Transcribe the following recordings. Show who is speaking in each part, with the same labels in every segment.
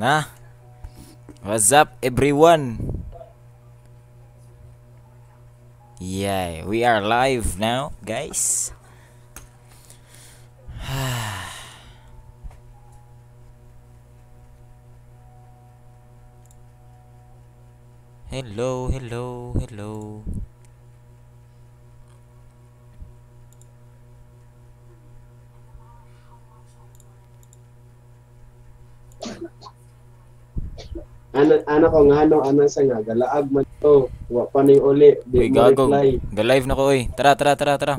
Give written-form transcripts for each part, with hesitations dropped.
Speaker 1: Na. What's up, everyone? Yeah, we are live now, guys. Hello, hello, hello.
Speaker 2: Ana ana ko ngano ana sa nga galaag man to. Wa pa ni uli, di
Speaker 1: Uy,
Speaker 2: mo
Speaker 1: gago.
Speaker 2: reply.
Speaker 1: Ga-live na ko, oy. Tara, tara, tara, tara.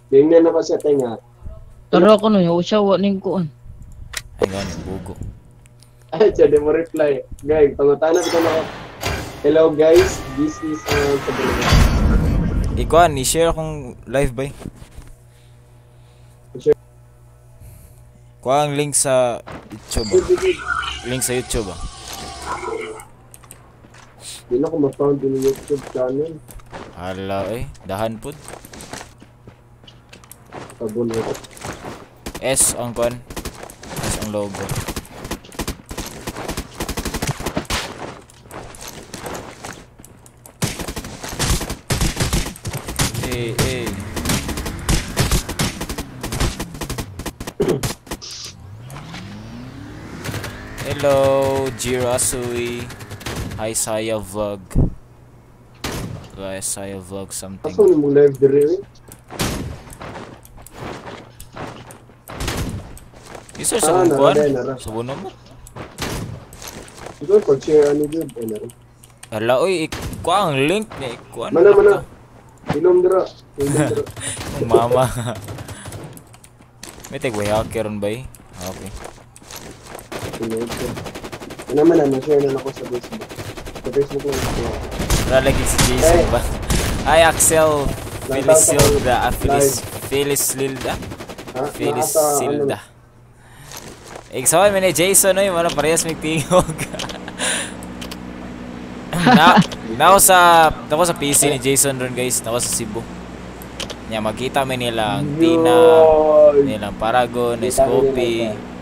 Speaker 2: Tingnan na ko sa tinga.
Speaker 3: Tara ko no, siya wa ning kuan.
Speaker 1: Ay, gani, bugo.
Speaker 2: Ay, siya di mo reply. Guys, pangutana ko na ko. Hello guys, this is
Speaker 1: Ikuan, i-share akong live bay.
Speaker 2: I-share.
Speaker 1: Kuha ang link sa YouTube. Link sa YouTube.
Speaker 2: Di na ko ma-found yung YouTube channel.
Speaker 1: Hala eh, dahan pud.
Speaker 2: Tabon ko.
Speaker 1: S ang kuan. S ang logo. Eh, eh. Hello, Jirasui. Hi, Saya Vlog. Hi, Saya Vlog something.
Speaker 2: Asa ni mo live diri?
Speaker 1: Isa sa kong kuan? Sa buno mo?
Speaker 2: Ikaw pag-share ano jud ay nara.
Speaker 1: Hala oy, ikuha ang link ni ikuan.
Speaker 2: Mana mana. Inom dira. Inom dira.
Speaker 1: Mama. May tag way hacker ron bay. Okay.
Speaker 2: Ano man na share na ako sa Facebook. Sa Facebook lang ako.
Speaker 1: Wala lagi si Jason ba? Hi Axel, Phyllis Silda, Phyllis Silda. Phyllis Silda. Iksawan man ni Jason oy, wala parehas may tingog. Na ako sa PC ni Jason ron guys, nako sa Cebu. Nya makita man nila ang Tina, nilang Paragon, Scoopy.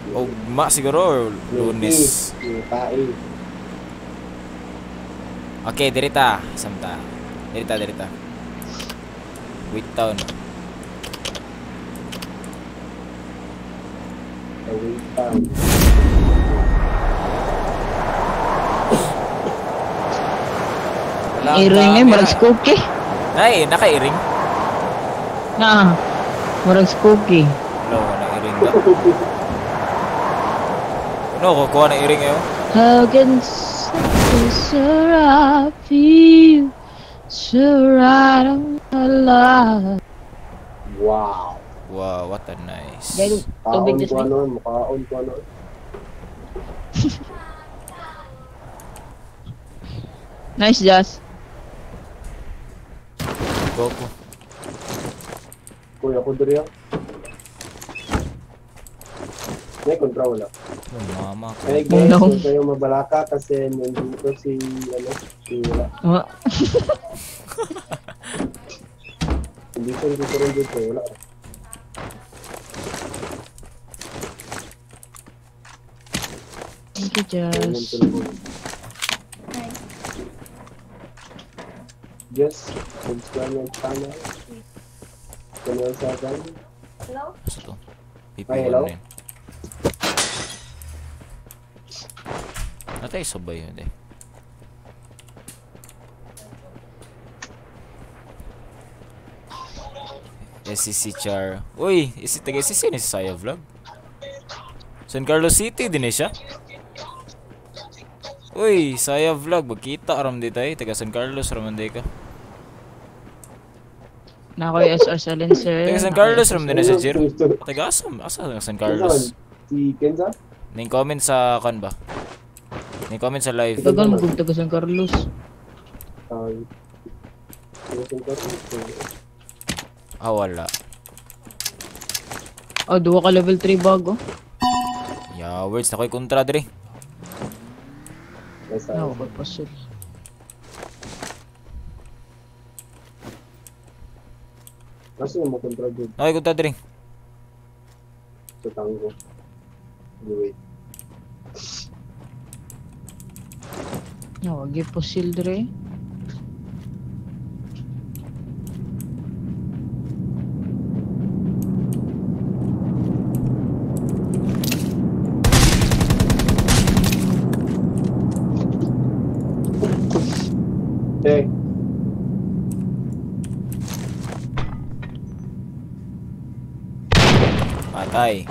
Speaker 1: Ugma siguro or Lunes. Okay, dirita samta. Dirita, dirita. Wait town.
Speaker 2: Wait town.
Speaker 3: Iring eh, murag spooky.
Speaker 1: Nay, naka-iring?
Speaker 3: Na, murag spooky.
Speaker 1: Hello, na-iring na. Ano, kukuha na iring eh.
Speaker 3: How can I feel so right on the line.
Speaker 2: Wow.
Speaker 1: Wow, what a nice.
Speaker 2: Kaon ko ano, mukhaon ko ano.
Speaker 3: Nice, Jazz.
Speaker 1: Go ko.
Speaker 2: Kuya ko diri. May kontra wala.
Speaker 1: Oh, mama ko.
Speaker 2: Hey guys, no. Huwag kayong mabalaka kasi nandito si ano, si wala. Hindi siya dito rin dito, wala.
Speaker 3: Thank you, Jazz.
Speaker 2: Just subscribe my channel. Channel 7.
Speaker 4: Hello?
Speaker 1: Asa to?
Speaker 2: Ay, hello?
Speaker 1: Natay sabay yun eh. SCC Char. Uy, isi taga SCC ni Saya Vlog. San Carlos City din eh siya. Uy, Saya Vlog, magkita ram dito eh. Taga San Carlos raman di ka.
Speaker 3: Na ako yung SR Silencer.
Speaker 1: Taga San Carlos ram din eh si Jiro. Taga asa? Asa San Carlos?
Speaker 2: Si Kenza?
Speaker 1: Ning comment sa kan ba? Ning comment sa live.
Speaker 3: Taga mo taga San Carlos.
Speaker 2: Taga San Carlos.
Speaker 1: Ah, wala.
Speaker 3: Oh, duwa ka level 3 bago.
Speaker 1: Yeah, words na ko'y kontra diri.
Speaker 3: No, ko puzzle.
Speaker 2: Asa mo kontra diri?
Speaker 1: Nakoy kontra diri.
Speaker 2: Sa tango. Wait.
Speaker 3: No, wagi pusil dre.
Speaker 2: Hey.
Speaker 1: Patay.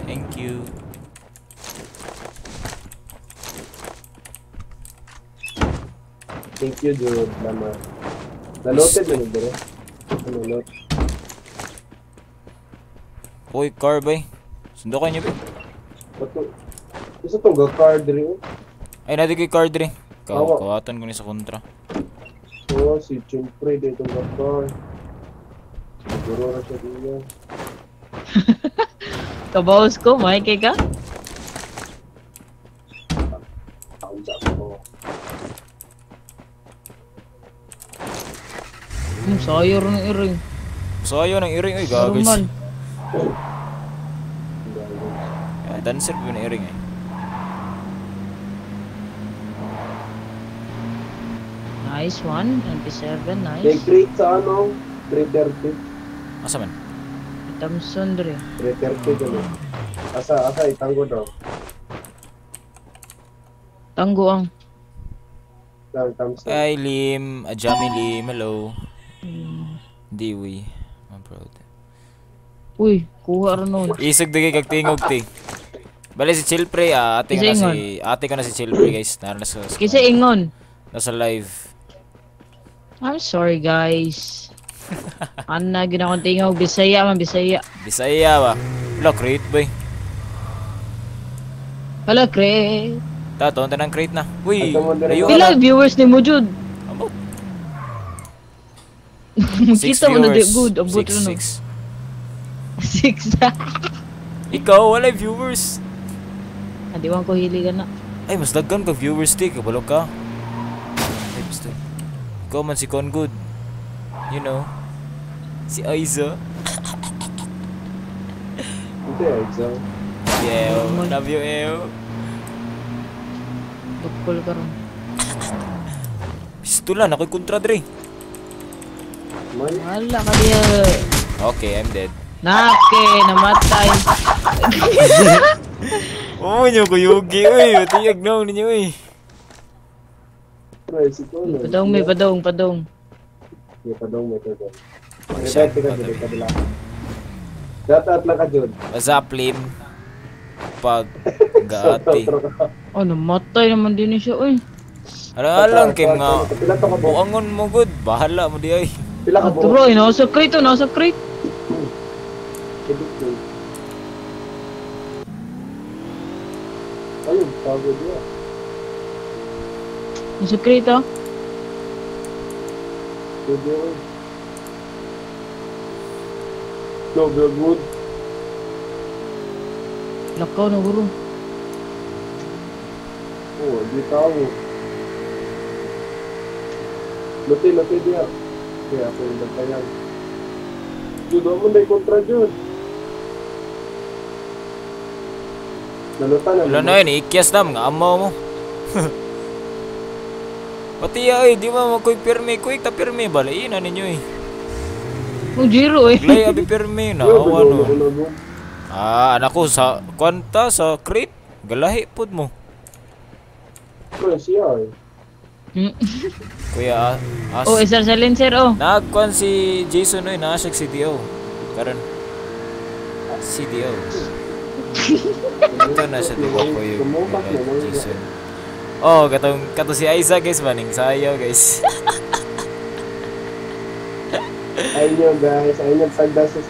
Speaker 1: Thank you.
Speaker 2: Thank you, Jude. Lama. Naloted na nito. Ano, lot?
Speaker 1: Uy, car bay. Sundo kayo niyo, bay.
Speaker 2: Isa itong ga-car dre.
Speaker 1: Ay, natin kay car dre. Kawatan ko ni sa kontra.
Speaker 2: Oo, si Chimpre dito itong ga-car. Siguro na siya dito.
Speaker 3: Kabawas ko, may kay ka? Sayo ng iring.
Speaker 1: Sayo ng iring, ay gagawin. Yeah, dancer po ng iring eh.
Speaker 3: Nice one, 97, nice.
Speaker 2: May crate sa ano, 330.
Speaker 1: Asa man?
Speaker 3: Thompson dre.
Speaker 2: 330 dyan eh. Asa, itanggo daw.
Speaker 3: Tanggo ang.
Speaker 2: Thompson.
Speaker 1: Hi Lim, Ajami Lim, hello. Diwi, I'm proud.
Speaker 3: Uy, kuha rin nun.
Speaker 1: Isog dagay kag tingog ti. Bale si Chilpre, ate ko na si Chilpre guys. Nasa
Speaker 3: Kisa ingon.
Speaker 1: Nasa live.
Speaker 3: I'm sorry guys. Ana gina akong tingog Bisaya man Bisaya.
Speaker 1: Bisaya ba? Wala crate boy.
Speaker 3: Wala crate.
Speaker 1: Ta tonta ng crate na. Uy,
Speaker 3: pila viewers ni mo jud?
Speaker 1: Ambot.
Speaker 3: Kita mo na di good, abot no.
Speaker 1: 6.
Speaker 3: 6.
Speaker 1: Ikaw wala viewers.
Speaker 3: Adiwan ko hili ka na.
Speaker 1: Ay, mas daghan ka viewers ti, kabalo ka. Ay, basta. Ikaw man si Congood. You know. Si Aiza.
Speaker 2: Hindi, Aiza.
Speaker 1: Yeah, love you, Eo.
Speaker 3: Tukol ka ron.
Speaker 1: Pistola, nakoy kontra dre.
Speaker 3: Wala ka diya.
Speaker 1: Okay, I'm dead.
Speaker 3: Nake, namatay.
Speaker 1: Oo, nyo kuyugi, uy. Matiyag na ninyo, uy.
Speaker 3: Padong, may padong, padong.
Speaker 2: May padong, may padong. Shout out lang ka, Jun.
Speaker 1: What's up, Lim? Pag gaati.
Speaker 3: Oh, namatay naman din siya, uy.
Speaker 1: Alang kay mga buangon mo, good. Bahala mo di, ay.
Speaker 2: Pila ka buo?
Speaker 3: Turoy, nasa crate, oh, nasa crate.
Speaker 2: Ayun, pagod niya.
Speaker 3: Nasa crate, oh.
Speaker 2: Good yun. No, good.
Speaker 3: Lakaw na, guro.
Speaker 2: Oh, di tao. Luti, luti diya. Kaya ako yung bantayan. Jude, mo na kontra, Jude. Nalutan na.
Speaker 1: Wala na yun, ikyas na, mga amaw mo. Pati ay, di ba magkoy pirmi? Kuy, ta pirmi, balain na ninyo eh.
Speaker 3: Oh, zero eh.
Speaker 1: Glay, abi pirmi, naawa no. Ah, anak ko, sa kwanta, sa crate, galahi pod mo.
Speaker 2: Siya eh.
Speaker 1: Kuya, as...
Speaker 3: Oh, isar sa lenser, oh.
Speaker 1: Nagkuan si Jason, oy, nasa CDO. Karon. CDO. Ito na siya, diba ko yung Jason. Oh, katong, kato si Isaac, guys, maning sayo, guys.
Speaker 2: Ayun nyo, guys. Ayun yung pagdasos.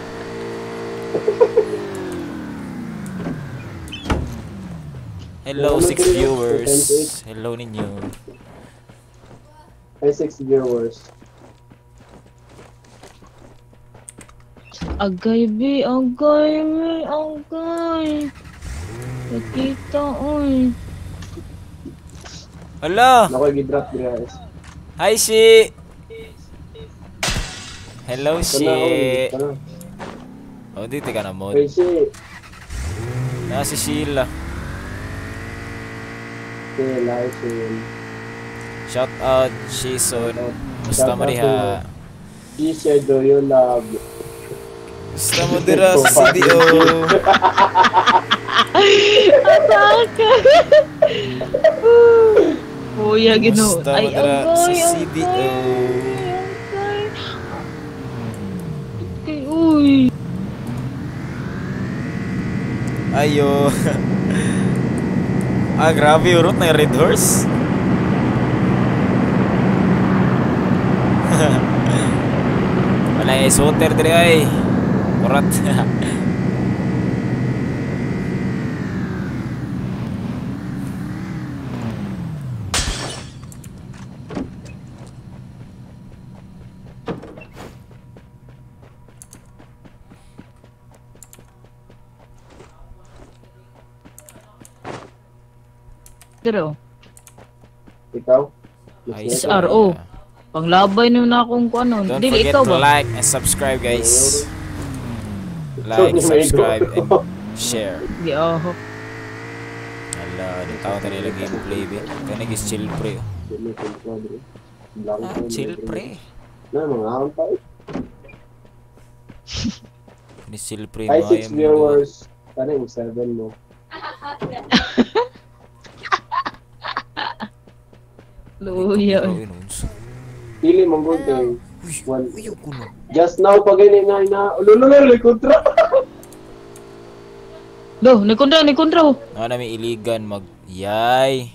Speaker 1: Hello, 6 viewers. Hello ninyo.
Speaker 2: Ay, 6 viewers.
Speaker 3: Agay, bi. Agay, bi. Agay. Nakita, oy.
Speaker 1: Hala!
Speaker 2: Naku, i-drop, guys.
Speaker 1: Hi, Shi! Hello,
Speaker 2: Kana,
Speaker 1: si.
Speaker 2: kana.
Speaker 1: Oh, dito ka na mod.
Speaker 2: Ay, si.
Speaker 1: Na si Sheila.
Speaker 2: Sheila, Sheila.
Speaker 1: Shout out, Shison. Musta mo diha?
Speaker 2: Kisha, do you love?
Speaker 1: Gusto mo dira sa CDO.
Speaker 3: Attack! Kuya, ginoo.
Speaker 1: Gusto mo
Speaker 3: Ay,
Speaker 1: dira sa
Speaker 3: agay,
Speaker 1: CDO.
Speaker 3: agay. Okay, uy.
Speaker 1: Ayo. Ah, grabe, urot na yung red horse. Wala yung shooter diri ay. Urat.
Speaker 3: Pero,
Speaker 2: Ikaw?
Speaker 1: Ay,
Speaker 3: SRO. Panglabay nyo na akong kung ano.
Speaker 1: Don't
Speaker 3: Dili,
Speaker 1: forget
Speaker 3: ikaw
Speaker 1: to
Speaker 3: ba?
Speaker 1: like and subscribe, guys. Like, subscribe, and share.
Speaker 3: Di, oh.
Speaker 1: Ala, di tao tayo nila gameplay, be. Kaya nagis chill pre. Oh. Ah, chill pre.
Speaker 2: Na, mga ahon pa eh.
Speaker 1: Ni chill pre.
Speaker 2: Ay,
Speaker 1: mga
Speaker 2: 6 viewers. Sana yung 7 mo.
Speaker 3: Luya.
Speaker 2: Pili mong good kay. Just now, pag ganyan na ina. Ulululul, kontra.
Speaker 3: Do, ni kontra, ni kontra.
Speaker 1: Ano namin iligan mag yay.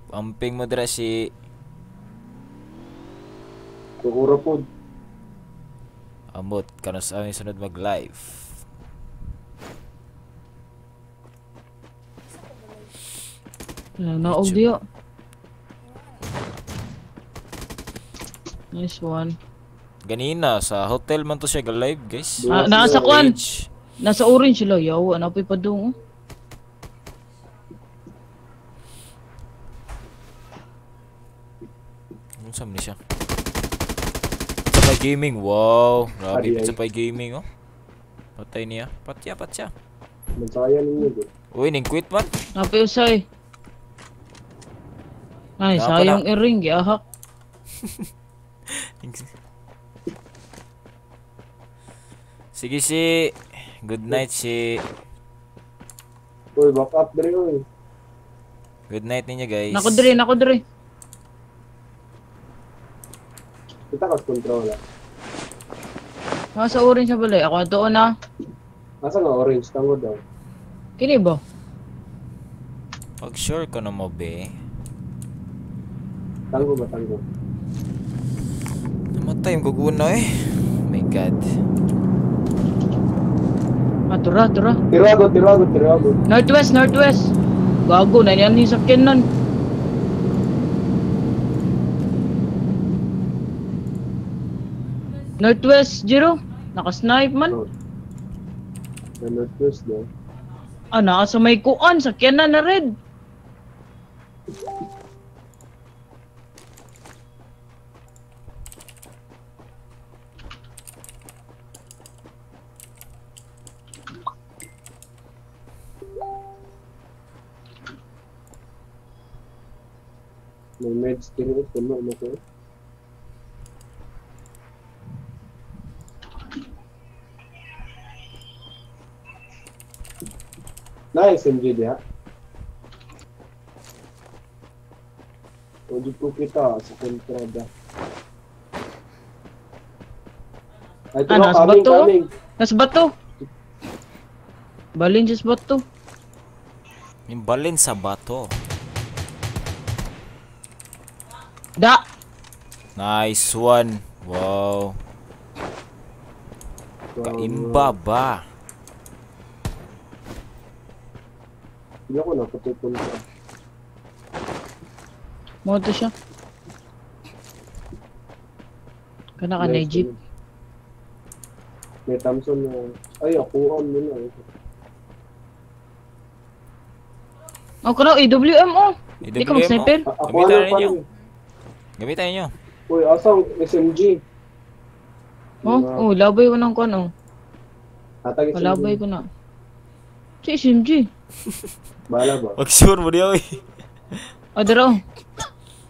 Speaker 1: Amping mo dira si
Speaker 2: Kukura po.
Speaker 1: Amot kano sa aming sunod mag live.
Speaker 3: Naog diyo. Nice one.
Speaker 1: Ganina sa hotel man to siya ga live, guys.
Speaker 3: Ah, nasa kwan. Nasa orange sila. Yawa, napoy pa dong.
Speaker 1: Unsa man ni siya? Sapay gaming. Wow, grabe sapay gaming oh. Patay niya. Patya, patya.
Speaker 2: Magsaya ninyo do.
Speaker 1: Uy, ning quit man.
Speaker 3: Napoy usay. Ay, sayang i-ring giahak.
Speaker 1: Sige si. Good night si.
Speaker 2: Uy, back up dre uy.
Speaker 1: Good night ninyo guys.
Speaker 3: Nako dre, nako dre.
Speaker 2: Kita kas control ah.
Speaker 3: Nasa orange na balay. Ako ato na.
Speaker 2: Asa nga orange tango daw.
Speaker 3: Kini ba?
Speaker 1: Pag sure ka na mo be.
Speaker 2: Tango ba tango?
Speaker 1: Namatay yung guguna eh. My God.
Speaker 3: Ah, tura, tura.
Speaker 2: Tirago, tirago, tirago.
Speaker 3: Northwest, northwest. Gago, na yan yung sakyan nun. Northwest, Jiro. Naka-snipe man.
Speaker 2: Oh. Na northwest daw.
Speaker 3: Ah, nasa may kuan. Sakyan na na red.
Speaker 2: May meds din ito, puno mo ko. Na SMG diha. O di ko kita sa kontrada. Ay,
Speaker 3: Ah, nasa
Speaker 2: coming,
Speaker 3: bato?
Speaker 2: coming.
Speaker 3: Nasa bato. Balin sa bato.
Speaker 1: Yung balin sa bato.
Speaker 3: Da!
Speaker 1: Nice one. Wow. Kaimba ba?
Speaker 2: Hindi ako napatupon ka.
Speaker 3: Moto siya. Kana ka na jeep.
Speaker 2: May Thompson na. Ay, ako on mo na.
Speaker 3: Oh, kana AWM oh. Di ka
Speaker 1: AWM,
Speaker 3: mag-sniper?
Speaker 1: oh.
Speaker 2: Ako
Speaker 1: Gamitan
Speaker 2: ano pa
Speaker 1: ninyo.
Speaker 2: rin.
Speaker 1: Gamitan ninyo.
Speaker 2: Uy, asang SMG?
Speaker 3: Oh, labay ko ng kuan oh. Labay ko na. Si SMG.
Speaker 2: Bala ba?
Speaker 1: Wag sure mo diya oy.
Speaker 3: Oh, daro.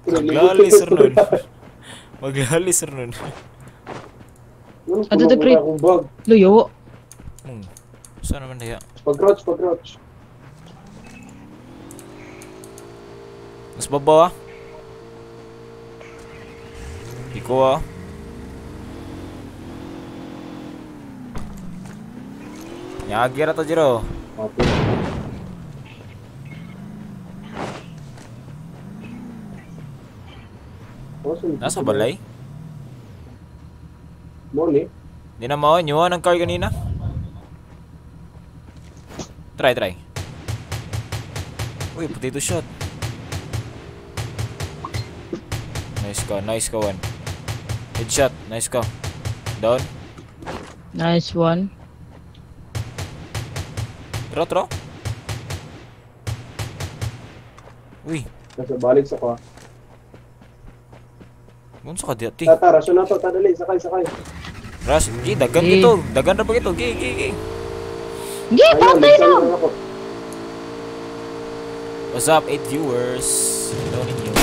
Speaker 1: Maglali sir nun. Maglali sir nun.
Speaker 3: Ato to crate. Luyo.
Speaker 1: Saan naman diya?
Speaker 2: Pag-crouch, pag-crouch.
Speaker 1: Mas babaw ah. Ikaw ah. Nyagi ra to Jiro.
Speaker 2: Okay.
Speaker 1: Nasa balay?
Speaker 2: Moni?
Speaker 1: Di na mao, nyuha ng car kanina. Try, try. Uy, potato shot. Nice ka one. Headshot, nice ka. Down.
Speaker 3: Nice one.
Speaker 1: Tro, tro. Uy.
Speaker 2: Nasa balik sa ka.
Speaker 1: Unsa ka di ati?
Speaker 2: Tata, rasyon na to, tadali, sakay, sakay.
Speaker 1: Ras, gi, dagan gito, dagan ra pa gito, gi, gi, gi.
Speaker 3: Gi, patay na.
Speaker 1: What's up, 8 viewers? Hello ninyo.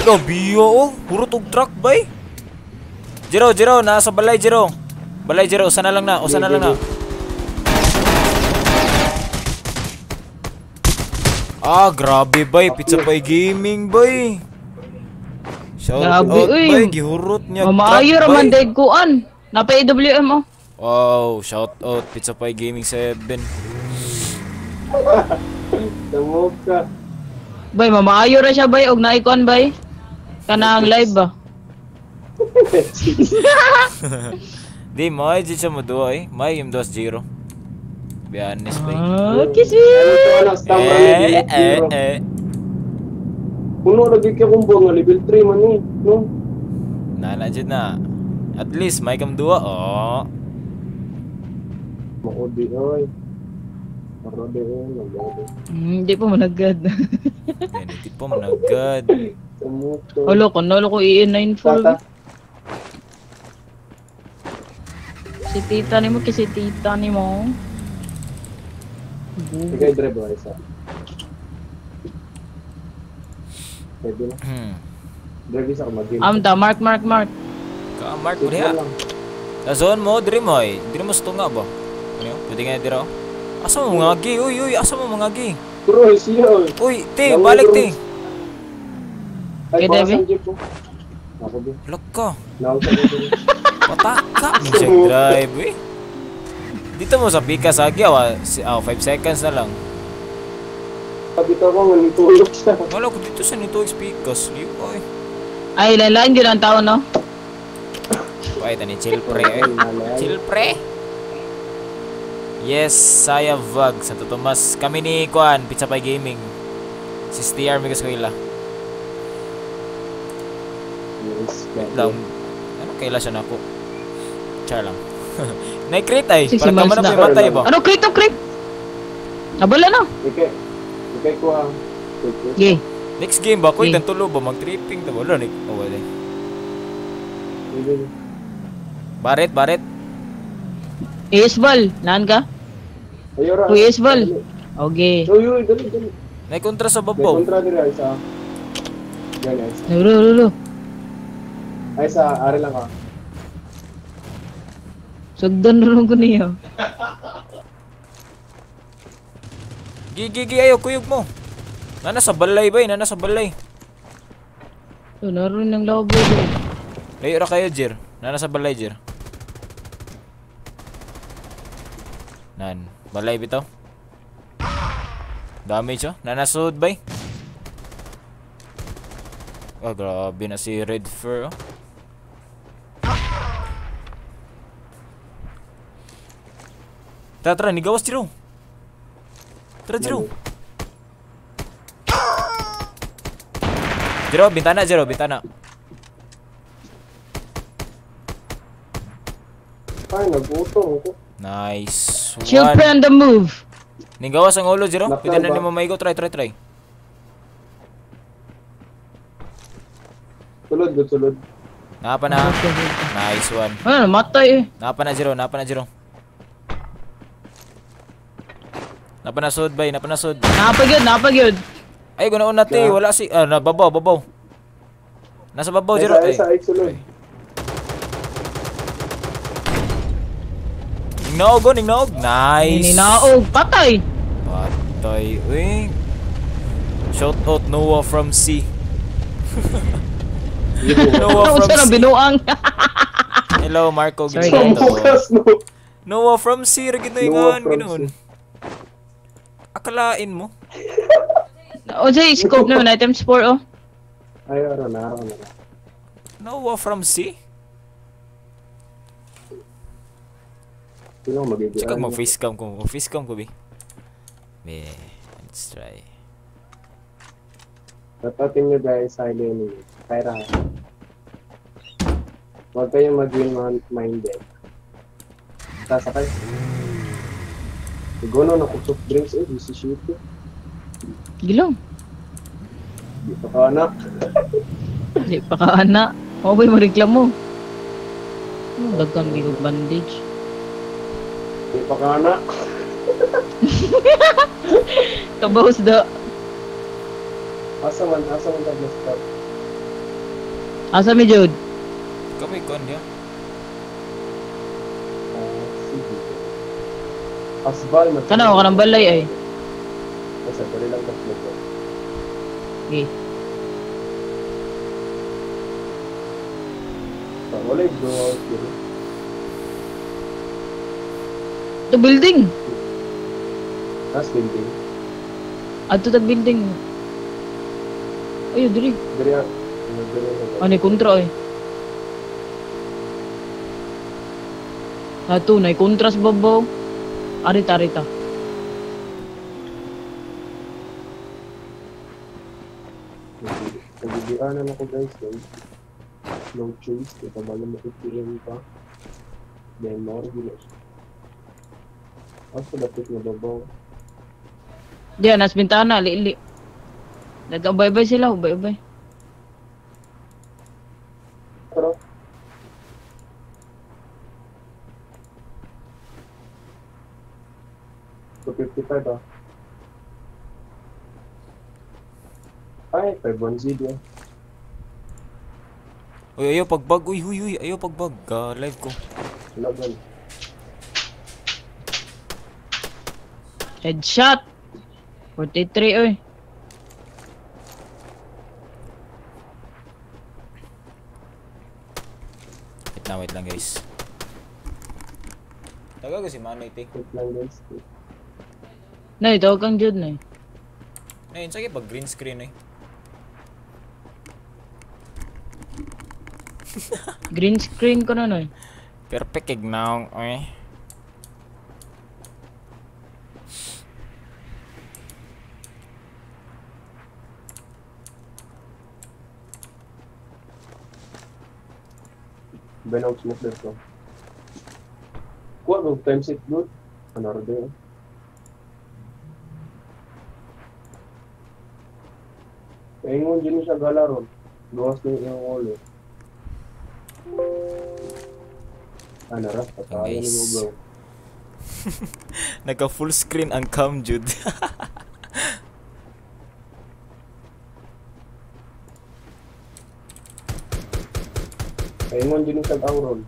Speaker 1: Grabe, oh, puro tug truck bay. Jero, Jero, nasa balay, Jero. Balay, Jero, usa na lang na, usa na lang na. Ah, grabe bay, Pizza Pie Gaming bay. Shout out bay, gihurot niya.
Speaker 3: Mamaayo ra man day kuan. Napa AWM oh.
Speaker 1: Wow, shout out Pizza Pie Gaming 7.
Speaker 2: Damog ka.
Speaker 3: Bay, mamaayo ra siya bay og naay kuan bay. Kanang live ba?
Speaker 1: Di mo ay siya mo duha eh. May im dos zero. Be honest bay.
Speaker 3: Ah, kisi.
Speaker 1: Eh.
Speaker 2: Puno lagi kay kumbo nga level 3 man ni, no?
Speaker 1: Nana jud na. At least may kam duha oh.
Speaker 2: Mao di oy. Mao di oy,
Speaker 3: Hindi pa managad.
Speaker 1: Hindi pa managad.
Speaker 3: Olo ko, nolo ko EN94. Si tita nimo kasi tita nimo.
Speaker 2: Sige, drive ba isa? Pwede na. Drive isa ka mag-game.
Speaker 3: Amta, mark, mark, mark.
Speaker 1: Ka, mark mo diha. Sa zone mo, diri mo eh. Diri mo sa tunga ba? Ano yun? Pwede nga dira oh. Asa mo mga gi? Uy, uy, asa mo mga gi?
Speaker 2: Bro, siya.
Speaker 1: Uy, te, balik te.
Speaker 2: Ay, bawasan jeep ko. Ako din.
Speaker 1: Look ka. Pataka. Check drive eh. Dito mo sa Pikas agi, 5 seconds na lang.
Speaker 2: Dito ako, nitulog siya.
Speaker 1: Wala ko dito sa nitulog sa Pikas. Liw, ay.
Speaker 3: Ay, lalain din ang tao, no?
Speaker 1: Ay, tani, chill pre. Eh. Chill pre. Yes, saya vlog. Santo Tomas. Kami ni Kuan, Pizza Pie Gaming. Si STR Miguel Escuela. Wait lang. Ano kaila siya na ako? Char lang. Na-crate ay. Parang tama na may matay ba?
Speaker 3: Ano crate to crate? Nabala na.
Speaker 2: Okay. Okay ko ah.
Speaker 3: Okay.
Speaker 1: Next game ba? Kuy, tantulo ba? Mag-tripping ta ba? Wala ni. Oh, wala. Baret, baret.
Speaker 3: Esbal, naan ka?
Speaker 2: Ayora.
Speaker 3: Uy, Esbal. Okay.
Speaker 2: Uy, uy, dali, dali.
Speaker 1: May kontra sa babaw.
Speaker 2: May kontra diri ay sa. Yan ay sa.
Speaker 3: Lulo, lulo.
Speaker 2: Ay sa, ari lang ka.
Speaker 3: Sugdan rin ko niyo.
Speaker 1: Gi, gi, gi, ayaw, kuyog mo. Nana sa balay ba? Nana sa balay.
Speaker 3: So, naroon ng labo eh.
Speaker 1: Layo ra kayo, Jer. Nana sa balay, Jer. Nan, balay bitaw. Damage oh. Nana sud bay. Oh, grabe na si Red Fur oh. Tara, tara, nigawas Jiro. Tara, Jiro. Jiro, bintana, Jiro, bintana.
Speaker 2: Ay, nagutong ako.
Speaker 1: Nice one.
Speaker 3: Chill pre on the move.
Speaker 1: Nigawas ang ulo, Jiro. Pwede na nimo maigo. Try, try, try.
Speaker 2: Sulod, good, sulod.
Speaker 1: Napa na. Nice one.
Speaker 3: Ano, matay eh.
Speaker 1: Napa na zero, napa na zero. Napa na sud bay, napa na sud.
Speaker 3: Napa gyud, napa gyud.
Speaker 1: Ay, guna una te, wala si na babaw, babaw. Nasa babaw zero.
Speaker 2: Ay, sa sulod.
Speaker 1: Ningnaog, oh, ningnaog. Nice.
Speaker 3: Ninaog, patay.
Speaker 1: Patay, uy. Shout out Noah from C. Noah from C.
Speaker 3: Binuang.
Speaker 1: Hello Marco.
Speaker 3: Sorry, guys.
Speaker 1: Noah from C. Noah from C. Akalain mo.
Speaker 3: O say scope naman items 4 oh.
Speaker 2: Ay, ara na, ara na.
Speaker 1: Noah from C. Tsaka mag-facecam ko. Mag-facecam ko, be. Be, let's try.
Speaker 2: Tatatin nyo guys, silent nyo. Kaya huwag kayong mag-win minded. Sasakay. Igono na ko soft drinks eh, busy shit eh.
Speaker 3: Gilong.
Speaker 2: Di pa ka anak.
Speaker 3: Di pa ka anak. Okay mo reklamo. Dagkan di ko bandage.
Speaker 2: Di pa ka anak.
Speaker 3: Kabahos da.
Speaker 2: Asa man tag start.
Speaker 3: Asa mi jud?
Speaker 1: Kami kon ya.
Speaker 2: Sige. Asbal man.
Speaker 3: Kana ka nang balay ay.
Speaker 2: Asa dali lang tas mo.
Speaker 3: Okay.
Speaker 2: Wala go out dito.
Speaker 3: The building.
Speaker 2: Tas building.
Speaker 3: Adto tag building. Ayo diri.
Speaker 2: Diri.
Speaker 3: Ano kontra eh. Ato nay kontra sa babaw. Arita arita.
Speaker 2: Nagigianan ako guys, guys. No choice, kaya kabalo mo ATM pa. Then more gila siya. Asa dapit nga babaw.
Speaker 3: Diyan, nas bintana, li-li. Nag-ubay-ubay sila, ubay-ubay.
Speaker 2: Pero 255 ah. Ay, 510 ah.
Speaker 1: Uy, ayaw pagbag. Uy, uy, uy, ayaw pagbag. Live ko.
Speaker 2: Wala ba?
Speaker 3: Headshot! 43 oy.
Speaker 1: Wait lang guys. Tagal ko si Manoy, te.
Speaker 2: Wait lang guys.
Speaker 3: Nay, tawag kang Jude, nay.
Speaker 1: Nay, sige pag green screen eh.
Speaker 3: Green screen ko na, nay.
Speaker 1: Perfect kig naong, eh.
Speaker 2: Benog smoke dito. Kuha mo times it good. Ano rin eh. Ingon din siya galaron. Gawas na yung ulo. Ano ra? Patayan mo bro.
Speaker 1: Naka full screen ang cam jud.
Speaker 2: Ingon din siya auron.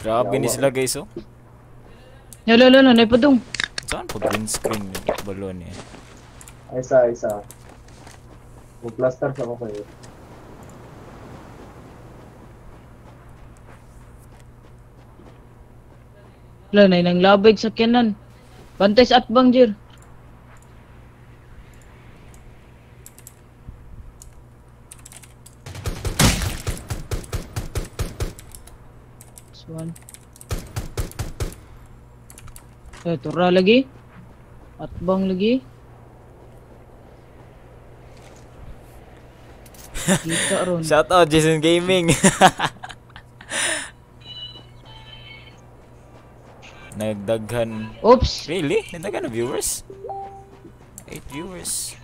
Speaker 1: Grabe ni sila guys oh.
Speaker 3: Hello, hello, hello, naipadong.
Speaker 1: Saan po green screen balon eh?
Speaker 2: Ay, isa, isa. Mag-plaster sa ako kayo.
Speaker 3: Wala na nang labig sa kanan. Bantay sa atbang, Jir. This one. Eh, tura lagi. Atbang lagi. Kita ron.
Speaker 1: Shout out Jason Gaming. Nagdaghan.
Speaker 3: Oops.
Speaker 1: Really? Nagdaghan na viewers? 8 viewers.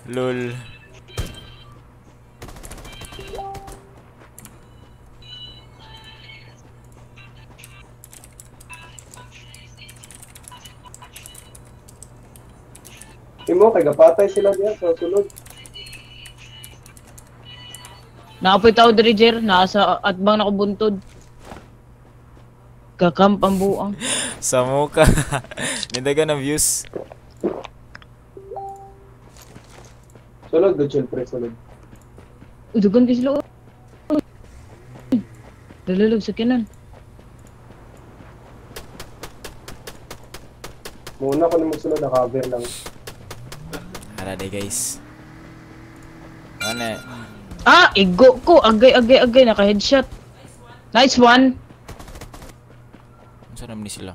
Speaker 1: Lol.
Speaker 2: Imo kay gapatay sila diya sa sulod.
Speaker 3: Naapoy tao diri, Jer. Nasa atbang na ko buntod. Kakamp ang buang.
Speaker 1: Sa muka. Nidagan ng views.
Speaker 2: Sulod do chill pre sulod.
Speaker 3: Uy, dugan kayo sila. Uy. Dalulog sa kinan.
Speaker 2: Muna ko na magsulod na cover lang.
Speaker 1: Ara day guys. Ano?
Speaker 3: Ah, igo ko. Agay, agay, agay. Naka-headshot. Nice one.
Speaker 1: Saan naman ni sila?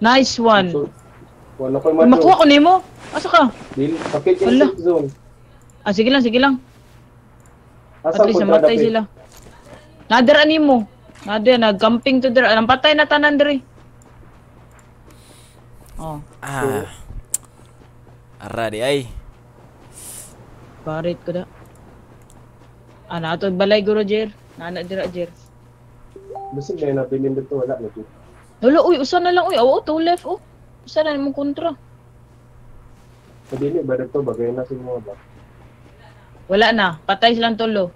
Speaker 3: Nice one.
Speaker 2: So, wala ko'y macho.
Speaker 3: Makuha ko nimo. Asa ka?
Speaker 2: Dil, sakit yung
Speaker 3: Wala.
Speaker 2: safe zone.
Speaker 3: Ah, sige lang, sige lang.
Speaker 2: Asa
Speaker 3: At least
Speaker 2: kontra
Speaker 3: namatay
Speaker 2: dapit?
Speaker 3: sila. Nadara nimo. Nadara, nag-camping to dira. Ang patay na tanan diri. Oh,
Speaker 1: Ah. Ara di ay.
Speaker 3: parit ko da. Ah, nato balay guro Jer. Nana dira Jer.
Speaker 2: Bisig na yun, nabilin dito, wala na dito.
Speaker 3: Wala, uy, usa na lang uy. Aw, to left oh. Usa na imong kontra.
Speaker 2: Madili ba dito, bagay na sa mga ba?
Speaker 3: Wala na, patay silang tulo.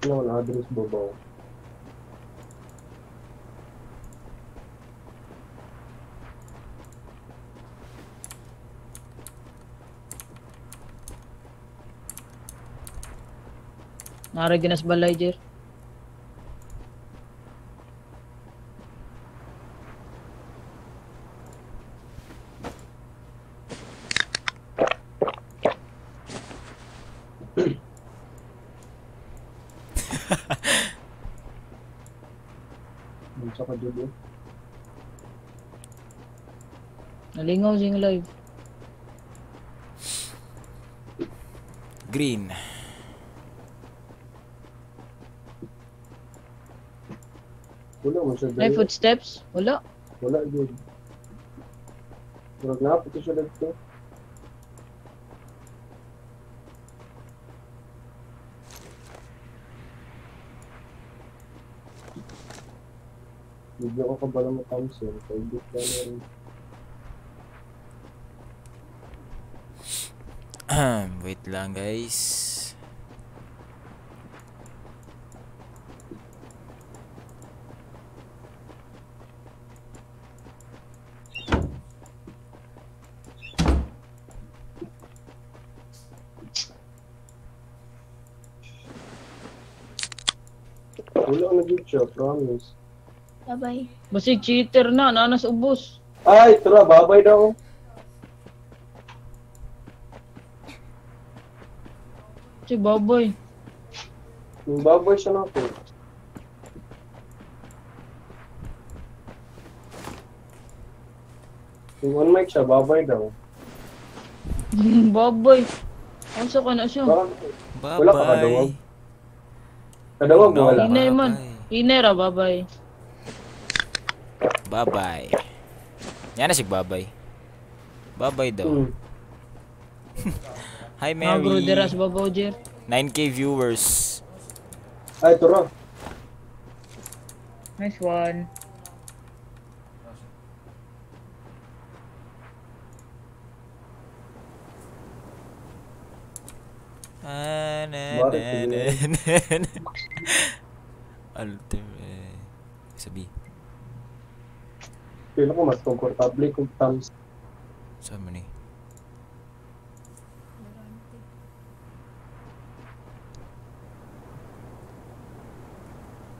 Speaker 2: Ano, na-address babaw.
Speaker 3: Nara ginas balay Jer.
Speaker 2: Unsa ka jud eh.
Speaker 3: Nalingaw sing live.
Speaker 1: Green.
Speaker 2: Wala mo siya
Speaker 3: May
Speaker 2: diri.
Speaker 3: footsteps? Wala.
Speaker 2: Wala jud. Murag naa pa siya dito. Hindi ako kabalo mo Thompson. Kaya di ka na rin.
Speaker 1: Wait lang guys.
Speaker 2: Wala na jud siya, promise.
Speaker 4: Bye-bye.
Speaker 3: Basig cheater na, nanas ubos.
Speaker 2: Ay, tara, babay daw.
Speaker 3: Si baboy.
Speaker 2: Yung baboy siya na ako. Yung on mic siya, babay daw.
Speaker 3: Baboy. Asa ka na siya?
Speaker 2: Baka,
Speaker 1: Bye.
Speaker 2: Wala ka kadungog? Kadungog mo
Speaker 1: No.
Speaker 2: wala.
Speaker 3: Hinay man.
Speaker 1: Bye-bye.
Speaker 3: Hinay ra, babay.
Speaker 1: Bye-bye. Yan na siya bye-bye. Bye-bye daw. Hi
Speaker 3: Mga
Speaker 1: Mary.
Speaker 3: dira sa babaw, Jer.
Speaker 1: 9K viewers.
Speaker 2: Ay, tara.
Speaker 3: Nice one.
Speaker 1: Ah, na,
Speaker 2: Bakit
Speaker 1: na,
Speaker 2: yun?
Speaker 1: na, na, na. Ultimate. Sabi.
Speaker 2: Feel ko mas komportable kung thumbs.
Speaker 1: Saan mo ni?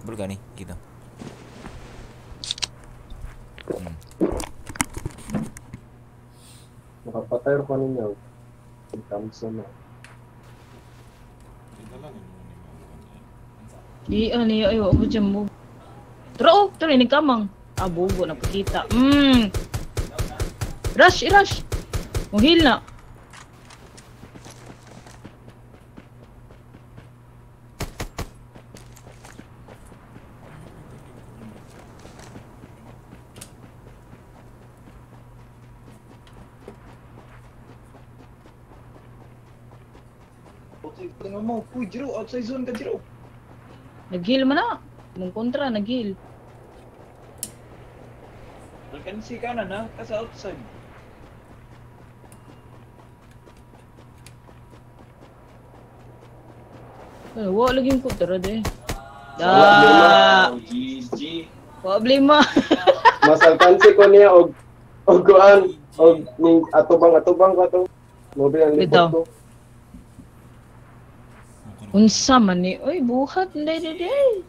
Speaker 1: Bro gani, gitu.
Speaker 2: Makapatay ko ninyo. Thumbs na.
Speaker 3: Di ano yun, ay, wag mo dyan mo. Tara oh, tara, nagkamang. Ah, bubo, napakita. Rush, rush! Muhil na.
Speaker 4: Outside zone mo. Uy, Jiro, outside zone ka, Jiro.
Speaker 3: Nag-heal man na. Mong kontra, nag-heal.
Speaker 4: Alkansi ka na na, kasi outside.
Speaker 3: Ay, wala lagi yung kontra de.
Speaker 2: Wala,
Speaker 3: Da!
Speaker 4: GG.
Speaker 3: Problema.
Speaker 2: Mas alkansi ko niya og kuan og ning atubang ka to. Mobi ang
Speaker 3: Bitaw.
Speaker 2: likod ko.
Speaker 3: Unsa man ni? Oy, buhat nday day.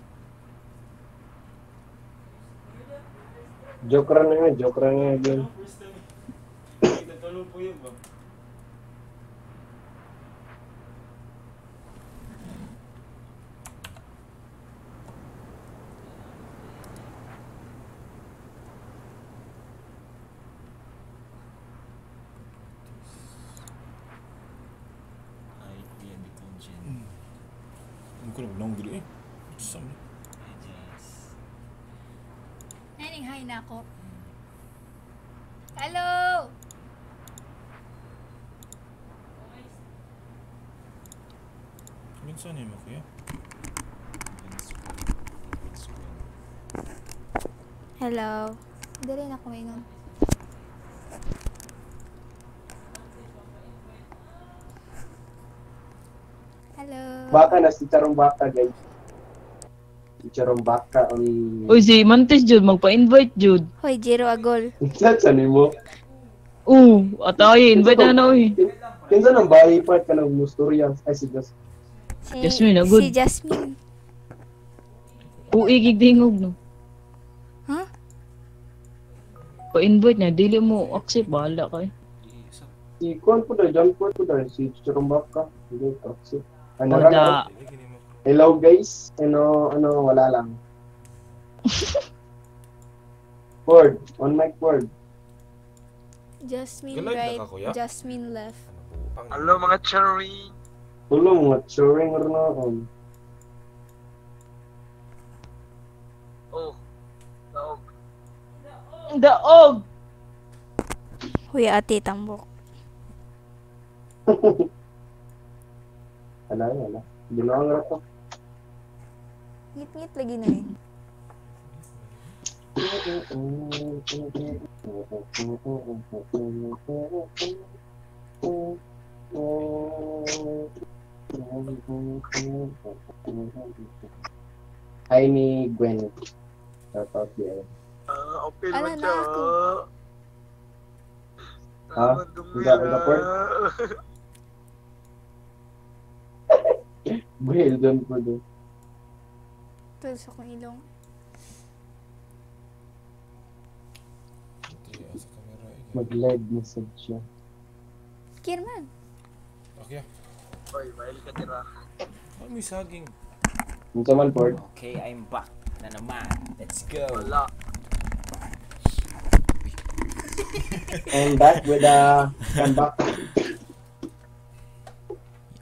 Speaker 2: Joke ra na nga, joke ra nga yun.
Speaker 1: Ay, kuya, di ko dyan.
Speaker 5: Ang ko lang gid eh. Sa man.
Speaker 1: Ay, Jazz.
Speaker 6: Naning hi na ako. Hello!
Speaker 5: Minsan ni mo kuya.
Speaker 6: Hello. Dili na ako maingon. Hello.
Speaker 2: Baka na si Charong Baka, guys. Si Charong Baka on...
Speaker 3: Uy, si Mantis Jude, magpa-invite Jude.
Speaker 6: Hoy, Jiro Agol.
Speaker 2: Sa nimo?
Speaker 3: Oo, atay, invite na na uy.
Speaker 2: Kinsa nang bahay part ka ng mustorya? Ay, si Jas.
Speaker 6: Si,
Speaker 3: Jasmine, agod.
Speaker 6: Si Jasmine.
Speaker 3: Uy, gigdingog no.
Speaker 6: Huh?
Speaker 3: Pa-invite na, dili mo accept, bahala ka eh.
Speaker 2: Si Kuan po daw, John po daw, si Charong Baka. Hindi, toxic. Ano
Speaker 3: Wala.
Speaker 2: ra? Hello guys. Ano, wala lang. Ford, on mic Ford.
Speaker 6: Jasmine
Speaker 5: Galive na
Speaker 6: right,
Speaker 5: ka, kuya?
Speaker 6: Jasmine left.
Speaker 7: Hello mga cherry.
Speaker 2: Tulo mga churing noon.
Speaker 7: Oh. Daog.
Speaker 3: Daog!
Speaker 6: Huy, ate, tambok.
Speaker 2: Wala, wala. Ginawa nga to.
Speaker 6: Ngit-ngit lagi na eh.
Speaker 2: Hi ni Gwen. Shout out di ay.
Speaker 7: Apil
Speaker 6: Ala
Speaker 7: man
Speaker 6: na
Speaker 7: siya.
Speaker 6: ako.
Speaker 2: Ha? Hindi ako Well done po doon.
Speaker 6: Tul sa akong ilong.
Speaker 5: Sa kamera eh.
Speaker 2: Mag-live message siya.
Speaker 6: Kirman.
Speaker 5: Okay.
Speaker 7: Oy, mahal ka tira.
Speaker 5: Ano may saging?
Speaker 2: Unsa man Ford?
Speaker 1: Okay, I'm back na naman. Let's go.
Speaker 7: Wala.
Speaker 2: I'm back with a comeback.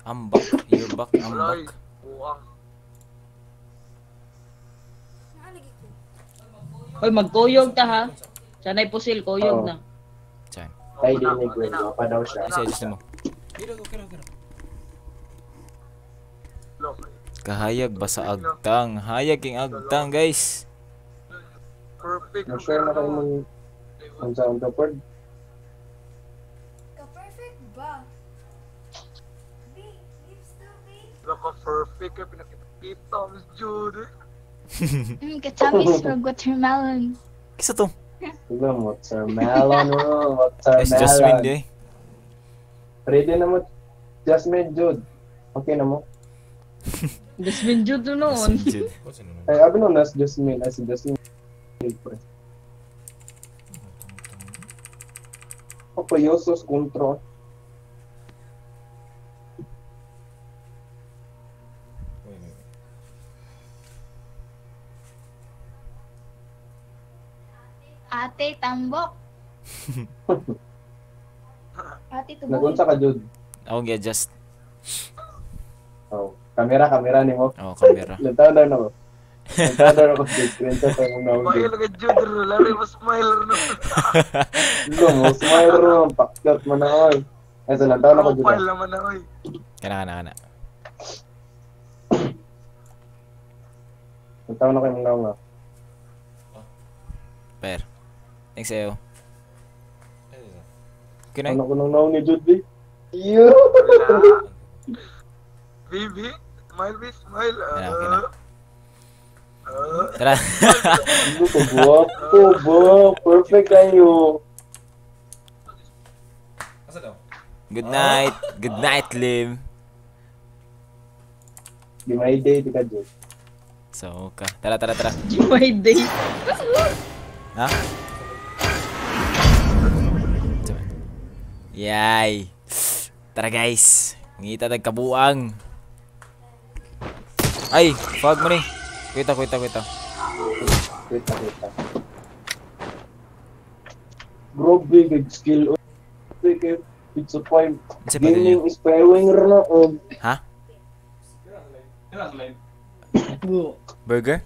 Speaker 1: I'm back. You're back. I'm
Speaker 7: Wala.
Speaker 1: back.
Speaker 7: Buang.
Speaker 3: Uy, magkuyog ta ha. Sanay pusil, kuyog
Speaker 2: Oo.
Speaker 3: na.
Speaker 1: Chan.
Speaker 2: Hi din ni Gwen. Mapa daw siya.
Speaker 1: Kasi adjust mo.
Speaker 5: Kira ko, kira kira.
Speaker 1: Kahayag ba sa agtang? Hayag king agtang, guys.
Speaker 7: Perfect.
Speaker 2: Mag-share na kayo mong unsa unsa Ford.
Speaker 6: Ka-perfect ba? B, lips to B.
Speaker 7: Laka perfect ka pinakita Miss Jude.
Speaker 6: Katamis from watermelon.
Speaker 1: Kisa to?
Speaker 2: Tignan mo, watermelon, oh, watermelon.
Speaker 1: It's Jasmine di.
Speaker 2: Ready na mo, Jasmine Jude. Okay na mo?
Speaker 3: Jasmine Jude to noon.
Speaker 1: Jasmine Jude.
Speaker 5: What's in
Speaker 2: Ay, abi no, nas Jasmine. Ay, si Jasmine. Pre. Ako, Yosos kontra.
Speaker 5: Wait, wait.
Speaker 6: Ate, tambok. Ate, tubo.
Speaker 2: Nagunsa ka, Jude?
Speaker 1: Ako gi-adjust.
Speaker 2: Oh, kamera, kamera ni mo.
Speaker 1: Oh, camera.
Speaker 2: Lantaw daw na ko. Lantaw daw na ko, Jude. Screenshot ang mga naong,
Speaker 7: Mahal
Speaker 2: Jude.
Speaker 7: ka Jude. Lari mo smile no.
Speaker 2: Lo mo, smile ro. Pakyot mo na, oy. Ay, so, lantaw na ko, Jude.
Speaker 7: Profile naman na oy.
Speaker 1: Kana kana kana.
Speaker 2: Ang tao na kayo mga nga.
Speaker 1: Per. Thanks sa'yo. Okay na.
Speaker 2: Ano ko nang naong ni Jude, eh? Yo!
Speaker 7: Baby, smile, be smile.
Speaker 1: Okay na. Tara.
Speaker 2: Ano ko, guwapo ba? Perfect kayo.
Speaker 5: Asa daw?
Speaker 1: Good night. Good night, Lim.
Speaker 2: Di may day, di ka, Jude.
Speaker 1: So, ka. Tara, tara, tara.
Speaker 3: Di my day.
Speaker 1: Ha? Yay. Tara, guys. Ngita tag kabuang. Ay, fog mo ni. Kuita, kuita, kuita.
Speaker 2: Kuita, kuita. Grabe, good skill. It's a point. Gaming is pairing na.
Speaker 1: Ha? Burger?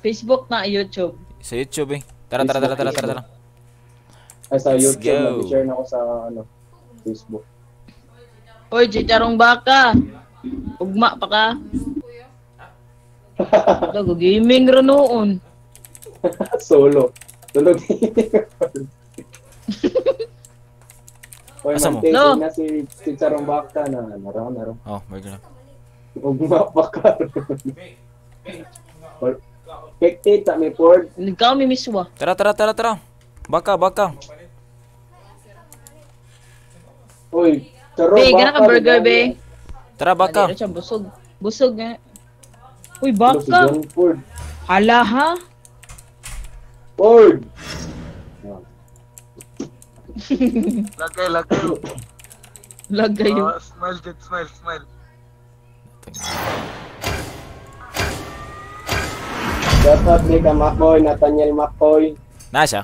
Speaker 3: Facebook na YouTube.
Speaker 1: Sa YouTube eh. Tara, tara, tara, tara, tara, tara.
Speaker 2: Ay, sa YouTube. Nag-share na ako sa ano, Facebook.
Speaker 3: Oy, chicharong baka. Ugma pa ka. Ito, gaming ro noon.
Speaker 2: Solo. Solo gaming. Oy,
Speaker 1: Asa mo?
Speaker 2: No. Na si chicharong baka na. Naro, naro.
Speaker 1: Oh, burger lang.
Speaker 2: Ugma pa ka. Spectate sa may Ford.
Speaker 3: Ikaw may miswa.
Speaker 1: Tara, tara, tara, tara. Baka, baka.
Speaker 2: Oy, charong
Speaker 3: be,
Speaker 2: baka.
Speaker 3: Gana ka burger, be.
Speaker 1: Tara, baka.
Speaker 3: Dali, busog. Busog nga. Uy, baka.
Speaker 2: Ford.
Speaker 3: Hala, ha?
Speaker 2: Ford.
Speaker 7: Lagay, lagay.
Speaker 3: Lagay.
Speaker 7: Smile, Jed, smile, smile.
Speaker 2: Shout out ni ka Makoy, Nathaniel Makoy.
Speaker 1: Na siya.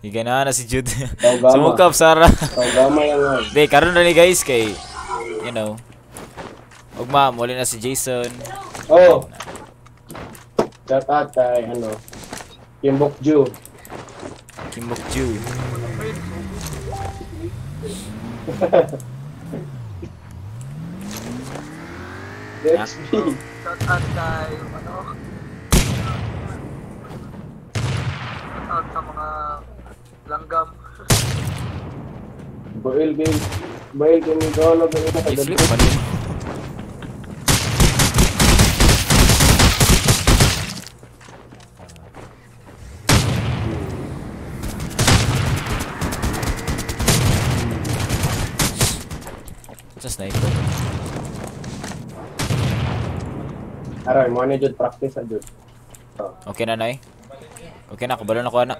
Speaker 1: Higa na si Jude. Sumukap, Sarah.
Speaker 2: Taugama yan nga.
Speaker 1: Di, karon na ni guys kay, you know, ugma, muli na si Jason.
Speaker 2: Oh! Shout out kay, ano, Kim Bok Ju.
Speaker 1: Kim Bok Ju.
Speaker 2: XP.
Speaker 7: Shout out kay, ano, shout out sa mga langgam.
Speaker 2: Bail game. Bail game yung
Speaker 1: I-flip pa din. Sa sniper.
Speaker 2: Aray, mo na jud practice jud.
Speaker 1: Okay na, nay. Okay na, kabalo na ko ana.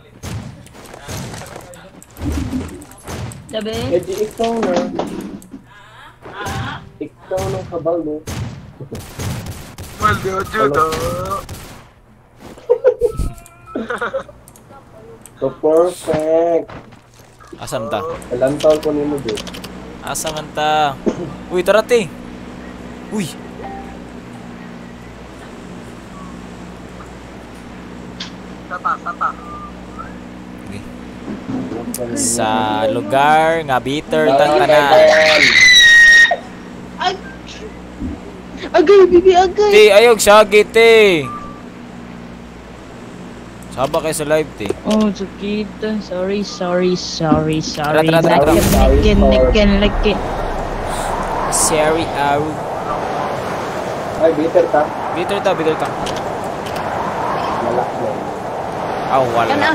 Speaker 3: Sabi?
Speaker 2: Eh di ikaw na. Ikaw na kabalo.
Speaker 7: Well, Jude.
Speaker 2: So perfect.
Speaker 1: Asa man ta?
Speaker 2: Alantaw ko nimo jud.
Speaker 1: Asa man ta? Uy, tara te. Uy.
Speaker 7: Sata, sata.
Speaker 1: Okay. Sa lugar nga bitter tatanan.
Speaker 3: Agay, bibi, agay.
Speaker 1: Te, ayog sagi te. Saba kayo sa live te.
Speaker 3: Oh, sakit. Sorry, sorry, sorry, sorry.
Speaker 1: Tara, tara, tara.
Speaker 3: Laki, laki, laki.
Speaker 1: Sorry, aru.
Speaker 2: Ay, bitter ta.
Speaker 1: Bitter ta, bitter ta.
Speaker 2: Wala na.
Speaker 1: Ah, wala.
Speaker 3: Kana.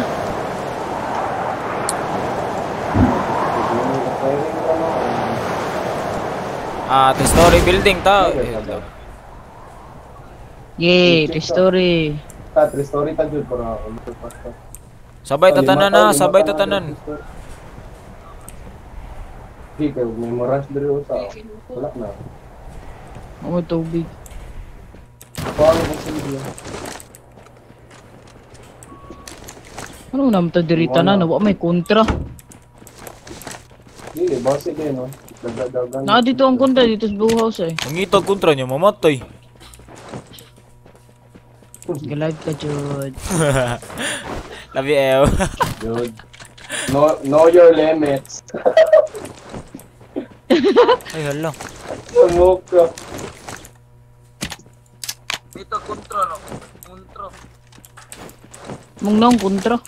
Speaker 1: Ah, the story building ta.
Speaker 3: Yay, the story.
Speaker 2: Ta, three story ta jud para.
Speaker 1: Sabay tatanan na, sabay tatanan.
Speaker 2: Di kay memorize diri sa. Wala na.
Speaker 3: Oh, tubig.
Speaker 2: Paano ko sige?
Speaker 3: Ano naman ta diri tanan, wa may kontra.
Speaker 2: Dili base din no. Dagdagan.
Speaker 3: Na dito ang kontra dito sa Blue House eh.
Speaker 1: Mangita kontra niya mamatay.
Speaker 3: Live ka, Jude.
Speaker 1: Love you, El.
Speaker 2: Jude. Know your limits.
Speaker 1: Ay, hala.
Speaker 2: Sumuka.
Speaker 3: Mong naong kontra.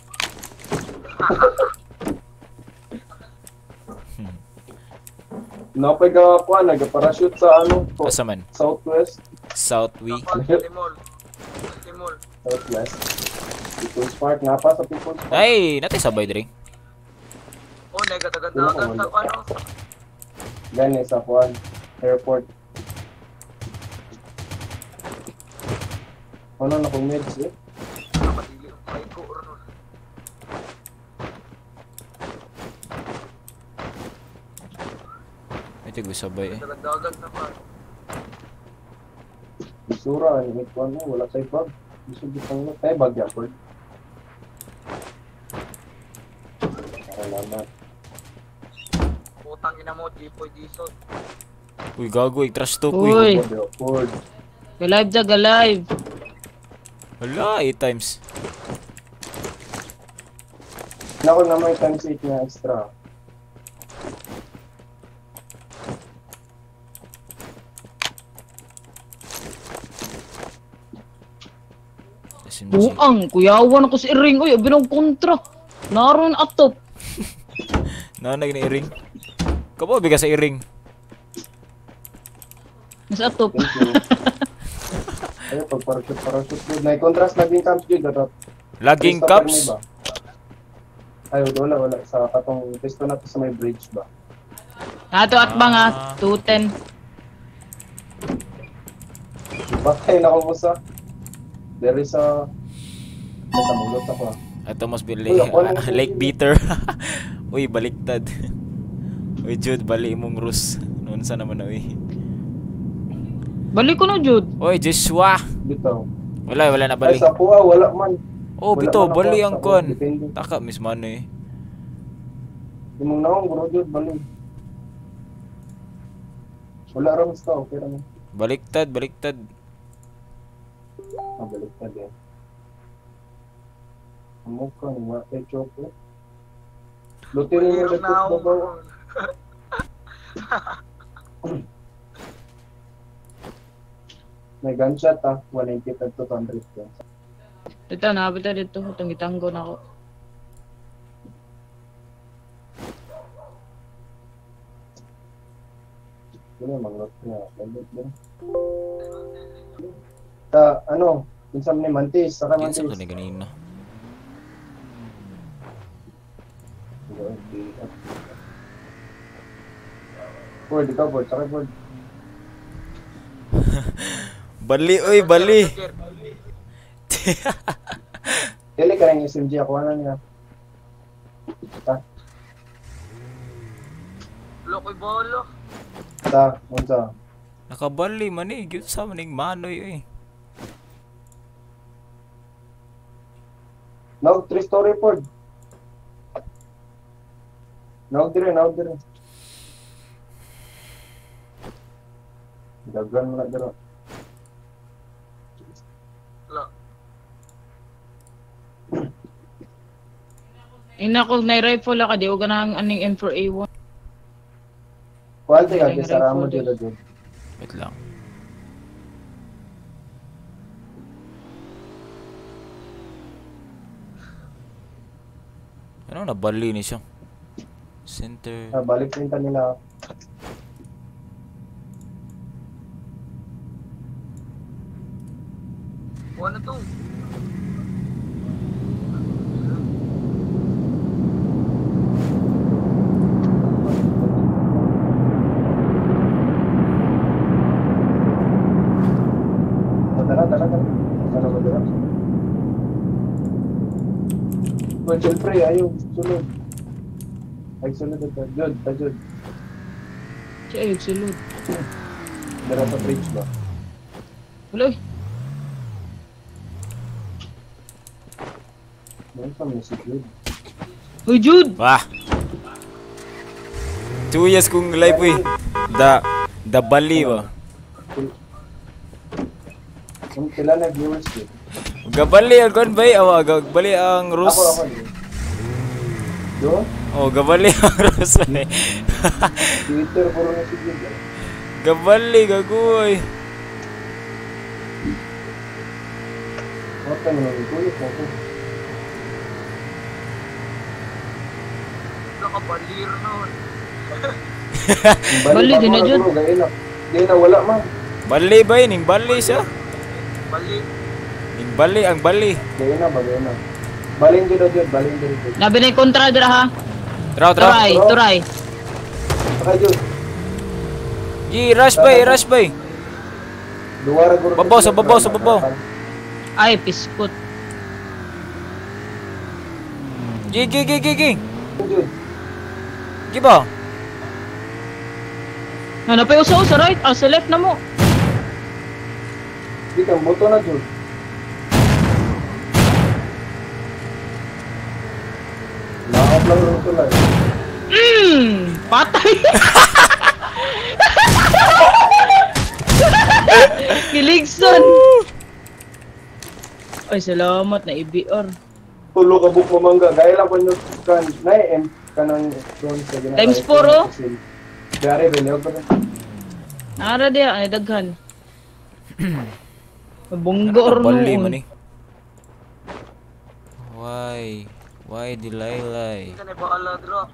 Speaker 2: Napay ka kuan nagaparachute sa ano?
Speaker 1: Asa man?
Speaker 2: Southwest.
Speaker 1: South we.
Speaker 7: Timol. Timol.
Speaker 2: Southwest. People's Park napa sa People's Park.
Speaker 1: Ay, natay sabay diri.
Speaker 7: Oh, nagadagan-dagan sa ano.
Speaker 2: Gani sa kuan airport. Ano na kung meds eh?
Speaker 1: Ito ko sabay eh.
Speaker 2: Bisura, ano kuan mo, wala kay bag. Bisura bitang mo, kay bag yapon. Salamat.
Speaker 7: Putang ina mo, Jipoy Dison.
Speaker 1: Uy, gago, trash talk uy.
Speaker 3: Uy. Galive ja, galive.
Speaker 1: Wala, 8 times.
Speaker 2: Nako na may times 8 na extra.
Speaker 1: SMG.
Speaker 3: Buang, kuyawan ako si Iring. Uy, abi ng kontra. Naroon atop.
Speaker 1: Naon na iring? Kapo biga sa iring.
Speaker 3: Nasa atop.
Speaker 2: Thank you. Ayo pag parachute good. Nay contrast laging camps jud dapat.
Speaker 1: Laging caps.
Speaker 2: Ay wala wala sa katong pisto na to sa may bridge ba.
Speaker 3: Nato at bang ah, 210.
Speaker 2: Bakay na ko sa there is a nasa mulot ako.
Speaker 1: Ato must be lake beater. Uy, baliktad. Uy, Jude, bali imong rus. Noon sa naman na uy.
Speaker 3: Balik ko na, Jude.
Speaker 1: Uy, Joshua.
Speaker 2: Bitaw.
Speaker 1: Wala, wala na bali.
Speaker 2: Ay, sa kuha, wala man.
Speaker 1: Oh,
Speaker 2: wala
Speaker 1: bitaw, bali ang kon. Taka, miss Manoy.
Speaker 2: Imong naong, bro, Jude, bali. Wala ra mas tao, okay ra man.
Speaker 1: Baliktad, baliktad.
Speaker 2: Ah, baliktad eh. Amok ka, wala kay choco. Luti rin yung nagtut babaw. May gunshot ah, 180 to 200.
Speaker 3: Dito, nakabita dito. Itong gitanggo na ako.
Speaker 2: Wala, mag-lot na. Ta, ano? Minsan ni Mantis, saka Mantis.
Speaker 1: Minsan ko na ganina.
Speaker 2: Ford, ikaw Ford, saka Ford.
Speaker 1: Bali, oy, bali.
Speaker 2: Dili ka rin SMG, ako ano niya. Ta.
Speaker 7: Lokoy bolo.
Speaker 2: Ta, unsa.
Speaker 1: Nakabali man eh, gyud sa maning manoy oy.
Speaker 2: Naog 3 story Ford. Naog dire, naog dire. Daghan mo na dira.
Speaker 7: Wala.
Speaker 3: Ina ko na rifle ka di og ganang aning M4A1.
Speaker 2: Kuan ka kay saramo dito dito.
Speaker 1: Wait lang. Ano na bali ni siya? Center.
Speaker 2: Ah, balik din nila.
Speaker 7: Ano to?
Speaker 2: Tara, tara, tara. Tara ba dira? Well, siyempre, ayaw, sulod. Ay, sulod ito. Jud, ta Jud.
Speaker 3: Siya, ayaw, sulod.
Speaker 2: Dara sa bridge ba?
Speaker 3: Wala eh.
Speaker 2: Meron sa music, Jude.
Speaker 3: Uy, Jude!
Speaker 1: Wah! 2 years kong live eh. The bali ba?
Speaker 2: Kung kailan na viewers Jude?
Speaker 1: Gabali ang kon bay, awa gabali ang Rus.
Speaker 2: Ako Do?
Speaker 1: Oh, gabali ang Rus bay.
Speaker 2: Twitter puro na si Jude.
Speaker 1: Gabali gagoy.
Speaker 2: What time na tulog ako?
Speaker 7: ka balir nun.
Speaker 3: Bali din na jud.
Speaker 2: Di na wala man.
Speaker 1: Bali ba yun? Ning bali siya.
Speaker 7: Bali.
Speaker 1: Ning bali ang bali.
Speaker 2: Di na ba na. Balin jud jud, balin jud.
Speaker 3: Labi na kontra dira ha.
Speaker 1: Traw traw.
Speaker 3: Turay, turay.
Speaker 2: Sakay jud.
Speaker 1: Gi rush bay, rush bay.
Speaker 2: Duwa ra guro.
Speaker 1: Babaw sa babaw sa babaw.
Speaker 3: Ay piskot.
Speaker 1: Gi gi gi gi gi. Gi ba?
Speaker 3: Ano pa usa sa right? Ah, sa left na mo.
Speaker 2: Di kang boto na jud. Naop lang ro tulay.
Speaker 3: Patay. Kiligson. Ay, salamat na IBR.
Speaker 2: Tulo ka buk mamangga. Gaya lang ko nyo kan na M kanang drone sa ginagawa.
Speaker 3: Times 4 oh.
Speaker 2: Gare belog pa.
Speaker 3: Nara dia ay daghan. Bunggo or
Speaker 1: Bali man eh. Why? Why Delilah?
Speaker 7: Kanay baala dra.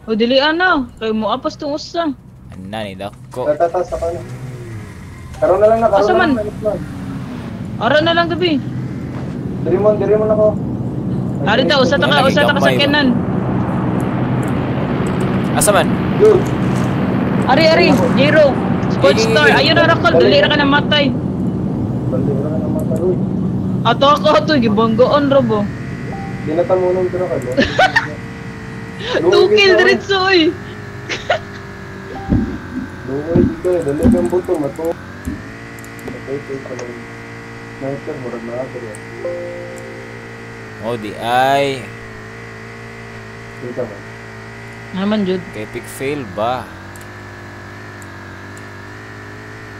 Speaker 3: O dili ana, kay mo apas tong usa.
Speaker 1: Ana ni dako.
Speaker 2: Tatatas ako na. Karon na lang na karon.
Speaker 3: Asa man? Ara na lang gabi.
Speaker 2: Diri mon ako.
Speaker 3: Ari ta usa ta ka sakyanan.
Speaker 1: Asa man?
Speaker 2: Dude.
Speaker 3: Ari ari, Jero. Sports star. Ayun na rakol, dili ra ka namatay.
Speaker 2: Dili ra ka namatay. Uy.
Speaker 3: Ato ako ato gibanggoon ra bo.
Speaker 2: Di na tamunong dira ka.
Speaker 3: 2 kill diretso oy.
Speaker 2: Luoy dito eh, dali kang buto mato. Okay, okay, kalong. Sniper murag na diri.
Speaker 1: Oh, di ay.
Speaker 2: Kita man.
Speaker 3: Naman jud.
Speaker 1: Kay pick fail ba?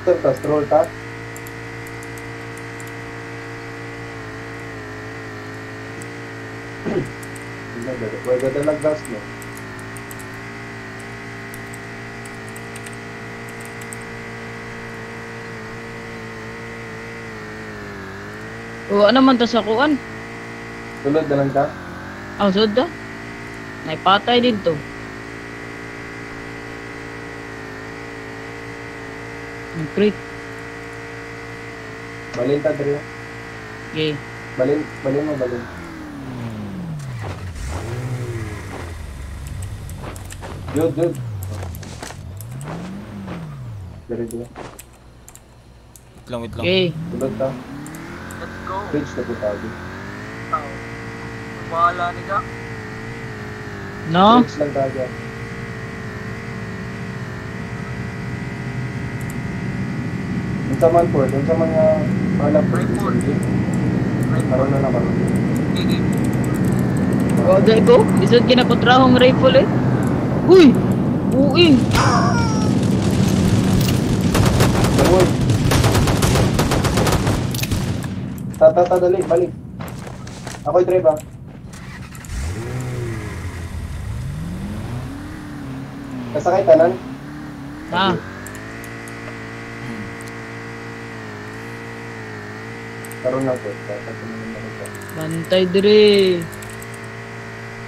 Speaker 2: Sir, tas troll ta. Wala gadalag gas no.
Speaker 3: Oo, ano man ta sa kuan?
Speaker 2: Sulod na lang ta?
Speaker 3: Ah, sulod da. Naipatay dito. Ang crit.
Speaker 2: Balin ta diri.
Speaker 3: Okay.
Speaker 2: Balin, balin mo, balin. Jud, jud. Diri, diri.
Speaker 1: Wait lang, wait lang.
Speaker 3: Okay.
Speaker 2: Sulod ta.
Speaker 7: Let's go.
Speaker 2: Bridge na po tayo.
Speaker 7: Tao. Bahala ni ka.
Speaker 3: No?
Speaker 2: Bridge lang tayo. Unsa man po, unsa man nga wala po.
Speaker 7: Rifle.
Speaker 2: Karon na naman.
Speaker 7: Okay.
Speaker 3: Oh, dahil ko. Isod kinakontrahong rifle eh. Uy! Uy!
Speaker 2: Bangoy. Ta, ta, ta, dali, balik. Ako'y drive ah. Kasakay tanan?
Speaker 3: Ah.
Speaker 2: Karon lang po. Bantay
Speaker 3: dire.